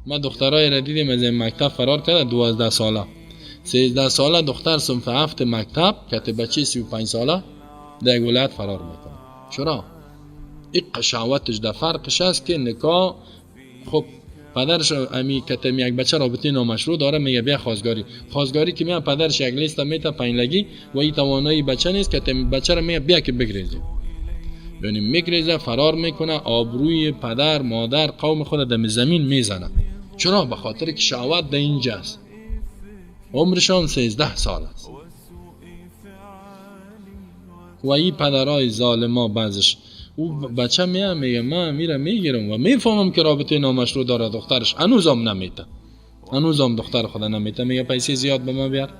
ما دخترای را دیدیم از این مکتب فرار کرده، 12 ساله، 13 ساله دختر صنف 7 مکتب که بچه 35 ساله در یک ولایت فرار میکنه. چرا؟ این شهوتش در فرقش است که نکاح، خب پدرش امی کتمی یک بچه رابطه نامشروع داره، میگه بیا خواستگاری. خواستگاری که میاد، پدرش یک لیست میته پنجلگی و این توانایی بچه نیست که بچه را میگه بیا که بگریزیم، یعنی میگریزه، فرار میکنه، آبروی پدر، مادر، قوم خود دم زمین میزنه. چرا؟ به خاطر که شهوت در اینجاست. عمرشان 13 سال است. و این پدرای ظالما بعضش، او بچه میه میگه من میره میگیرم و میفهمم که رابطه نامشروع داره دخترش، هنوزم نمیته، هنوزم دختر خدا نمیته، میگه پیسه زیاد به ما بیار.